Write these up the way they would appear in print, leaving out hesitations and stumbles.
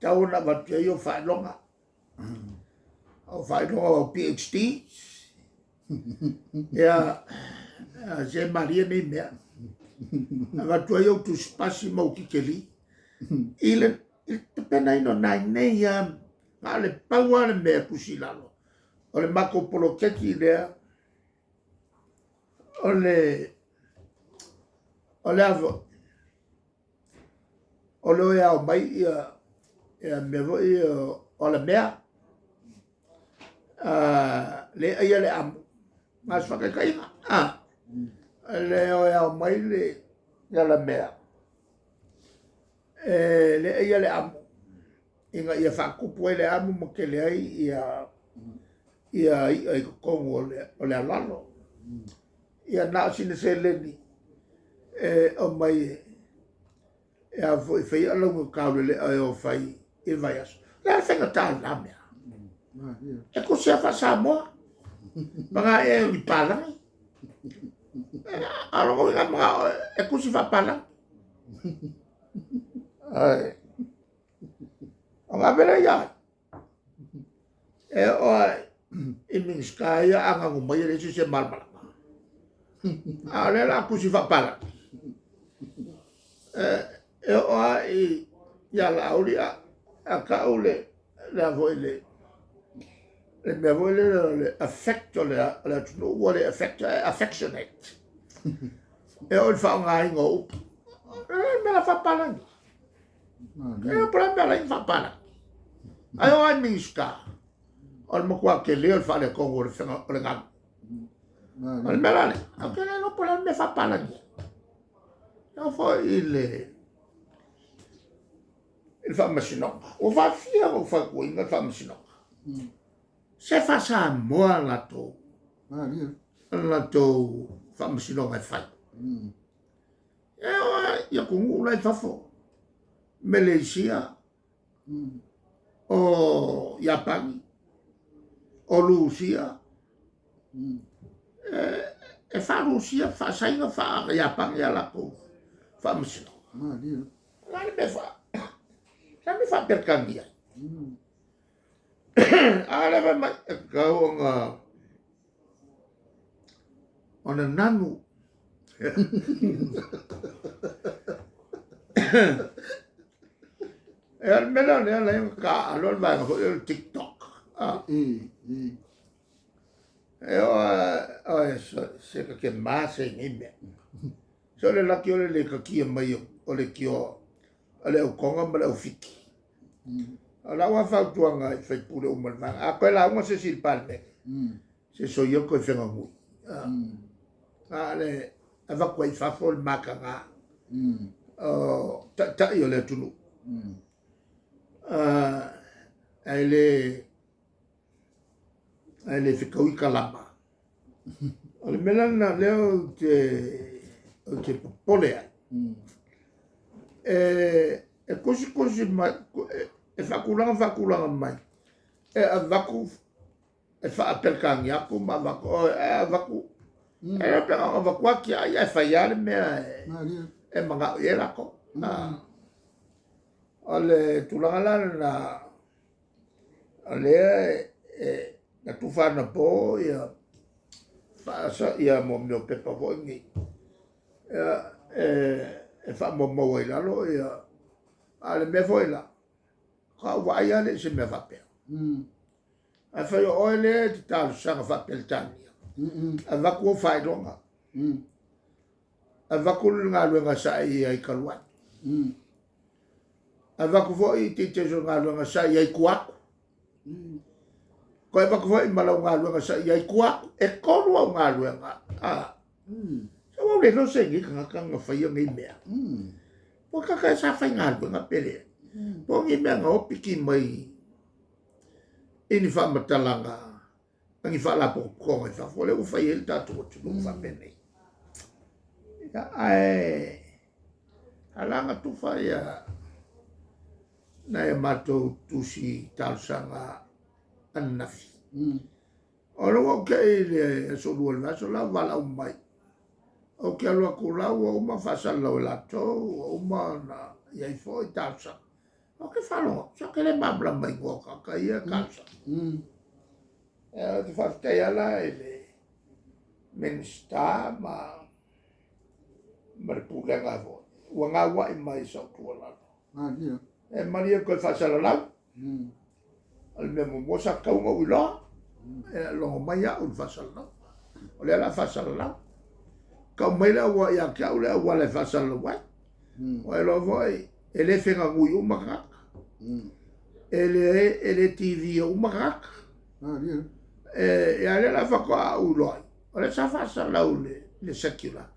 tatau ona avatu i ai ou faailoga. O faailoga o PhD. Ia, se malie nei mea. Avatu ai ou tusipasi ma ou tikeli. I le tapenaina o nai nei lava, na o le pau lava le mea e tusi i lalo, o le matou poloketi lea, o le, o le a foi, o le o e ao mai ia, ia mea foi ia o alamea, le aia le amu, na o se faataitaiga, le o e ao mai le alamea, e le aia le amu, ina ia faatupu ai le amu ma tele ai ia ia i'a i totonu o le aloalo. Ia na o sina seleni e aumai e a foi e fai ai alauni o taulelea e o fai i le vaiaso. O le a le faigata o lena mea? E tusi lava faa-Samoa, paga ea ni palagi. A o lona uiga e manao e tusi faapalagi. Ai. Ona ave lea ia ai. E oo lava i Minisita ia a nanu mai e leai se isi e malamalama. A o lea o le a tusi faapalagi. E oo lava ia Laauli a tau le a foi le mea foi lele o le affect o le atunuu ua le affect ae affectionate. E oo i le faaaogaina o upu. O le a le mea o le a faapalagi ai? E po o le a le mea o la e faapalagi. Ae oo lava i Minisita, o le matua tele o le faaletonu o le fega o le galu. O le mea la lea, ou te le iloa po o le a le mea e faapalagi ai. E oo foi i le faamasinoga, ua faafia ona ou fautuaina le faamasinoga. Se faa-Samoa latou latou faamasinoga e fai. E oo lava i atunuu la i fafo, Meleisia, o Iapani, o Lusia, e faa-Lusia, faa-Saina, faa-Iapani a latou faamasinoga. O le a le mea le a le mea faa-Peretania ai? A lea fai mai, e tatau ona ona nanu. E o le mea lea o lea la e taaalo le vaega foi lea o le TikTok. E oo lava se ta te mase i nei mea. Se o le laki o le le tatia mai o leitio a le autoga ma le aufiti. O lau lava fautuaga i sui usufono uma o le Vaega, a toe lauga se isi i le Palemene, se soia le toe feganui. A o le avatu ai i fafo le mataga o taitai o le atunuu, ae le fetaui kalama. O le mea la lena o lea ou te popole ai, e tusitusi mai, e faatulaga faatulaga mai, e avatu e faa-Peretania atu ma avatu, e avatu, e le pe na ona avatu lava tiai ae fai lava le mea e manao i ai latou. O le tulaga la lena, o lea e na tufa anapo ia faasa ia mo mea o pepa foi nei, e faamaumau ai i lalo ia, a o le mea foi la, faatoa ou vaai lava lea i se mea faapea. Ae fai o oe lea e te talosaga faa-Peretania, avatu ou faailoga, avatu le galuega sa e i ai talu ai, avatu foi details o le galuega sa i ai i tua atu, toe avatu foi ma lau galuega sa i ai i tua atu. E 3 au galuega. Se ua ou le iloa se nei tagata na faia nei mea. Po o tagata sa faigaluega pe leai. Po o ni mea na opiki mai i ni faamatalaga a ni faalapotopotoga i fafo, lea ua fai ai le tatou atunuu faapenei. Ia, ae ala ona tufa ia nai a matou tusi talosaga ananafi. O lea ua ou tei i le aso 2 o le vaiaso la ua valaau mai. Ou te alu atu la ua uma ona faasalalau e latou, ua uma ona i ai foi talosaga. Ou te faalogo atu, se ou te le malamalama i igoa o tagata ia e talosaga. Ou te faafetai lava la i le Minisita ma le Pulega foi ua gauai mai i sau tuualalo. E malie toe faasalalau, o le mea muamua sa tatau ona ou iloa, e logo mai au i le faasalalau. O lea o le a faasalalau. Tau mai le auala ia te au le auala e faasalalau ai. Ua iloa foi, e le feganui uma tagata. E le TV uma tagata. E a lea la faatoa ou iloa ai, o lea sa faasalalau i le circular.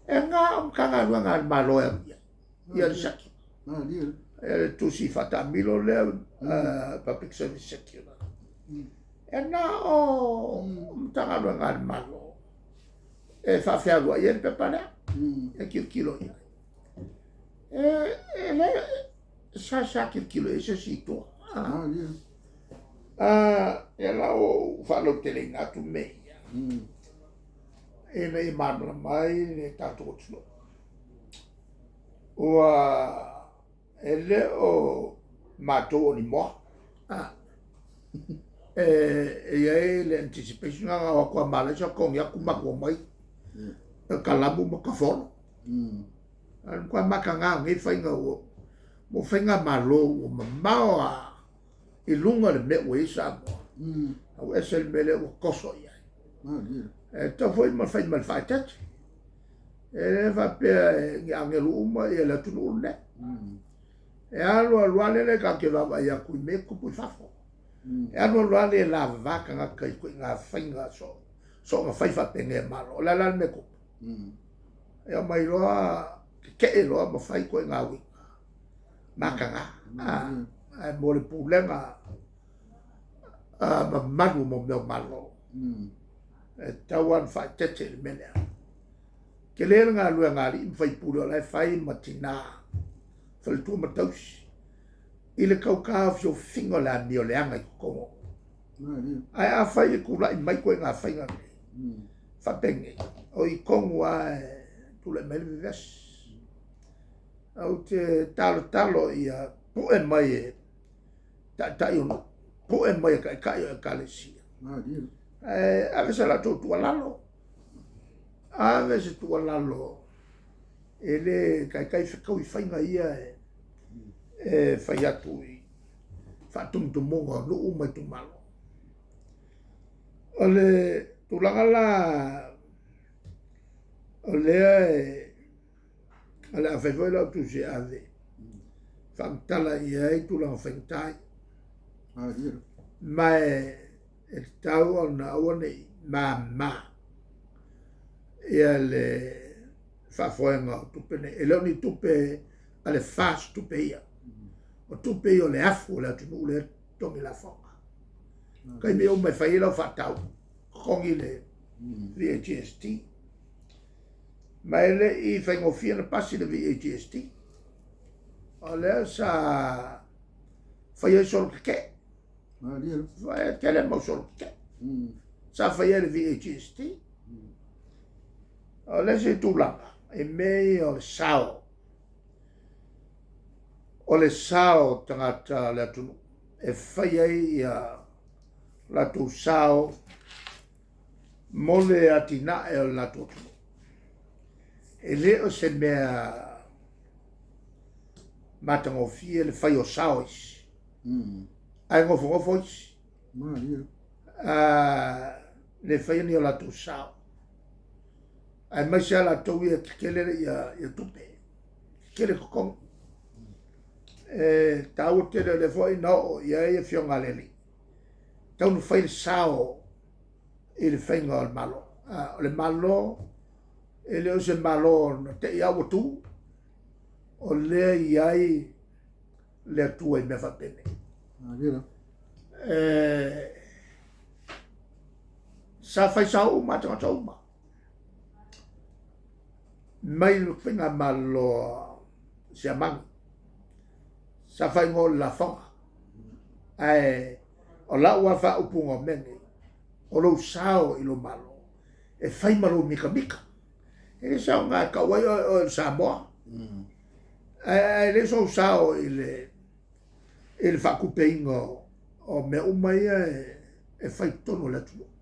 E na o Matagaluega a le Malo e alu i ai, ia le circular. Ia le tusi faataamilo lea, Public Service Circular. E na o Matagaluega a le Malo e faafealuai ai le pepa lea, e tilotilo i ai. E le sa tilotilo i ai se isi i tua. Ia la ua ou faalauteleina atu mea ia, ina ia malamalama ai le tatou atunuu. Ua e le o matou o ni moa. E i ai le anticipation na ona o atu lava ma alaisa togi atu matou omai kalamu ma tafolo. A o le matua mataga o nei faiga ua faigamalo ua mamao lava i luga le mea ua i ai Samoa. A ua ese le mea lea ua toso i ai. E tatau foi ma fai ma le faaeteete. E le faapea ni agelu uma ia le atunuu lenei. E alu alu lava lele tatou te vaavaai atu i mea e tutupu i fafo. E alu alu lava le lavava tagata i ituaiga faiga soona fai faapenei a Malo. O le a la le mea e tupu? E omai loa tetee loa ma fai ituaiga uiga mataga. Ae mo le pulega mamalu mo mea o Malo, e tatau lava ona faaeteete i le mea lea. Tele le galuega a alii ma faipule o la e fai ma tina, faletua ma tausi, i le tau taofiofiga o le amio leaga i totonu o nuu. Ae afai e tulai mai ituaiga faiga nei, faapenei, o i tonu lava e tulai mai ai le vevesi. Ou te talotalo ia pue mai e taitai o nuu, pue mai e taitai o ekalesia. Ae ave se latou tuualalo, ave se tuualalo e le taitai fetaui faiga ia e fai atu i faatumutumuga o nuu ma itumalo. O le tulaga la o lea o le a fai foi lau tusi e ave faamatala i ai tulaga faigata ia. Ma e tatau ona aua ne i mama ia le faafoega o tupe nei. E le o ni tupe a le FAST tupe ia. O tupe ia o le afu o le atunuu lea e totogi lafoga. Taimi uma e fai ai lau faatau, totogi le VAGST. Ma e le i faigofie ona pasi le VAGST. O lea sa fai ai solo tetee. E tele mau solo tetee. Sa fai ai le VAGST. O le isi tulaga, i mea ia o le sao. O le sao o tagata o le atunuu e fai ai ia latou sao mo le atinae o le latou atunuu. E le o se mea matagofie le fai o sao isi, ae nofonofo isi. Le faia ni o latou sao. Aemaise lava latou ia e tetele ia tupe, tetele totogi. E taua tele o lea foi na oo i ai afioga a le alii, tatau ona fai le sao i le faiga o le Malo. O le Malo, e le o se Malo na te i lava ua tu, o lea e i ai le Atua i mea faapenei. Sa fai sao uma lava tagata uma, mai le faigamalo a Siamani, sa faaigoa o le lafoga. Ae o lau lava faaupuga o mea nei, o lou sao i lou Malo, e fai ma lou mitamita. E le saoga e tau ai oe o le Samoa, ae le sou sao i le i le faatupeina o mea uma ia e fai i totonu o le atunuu.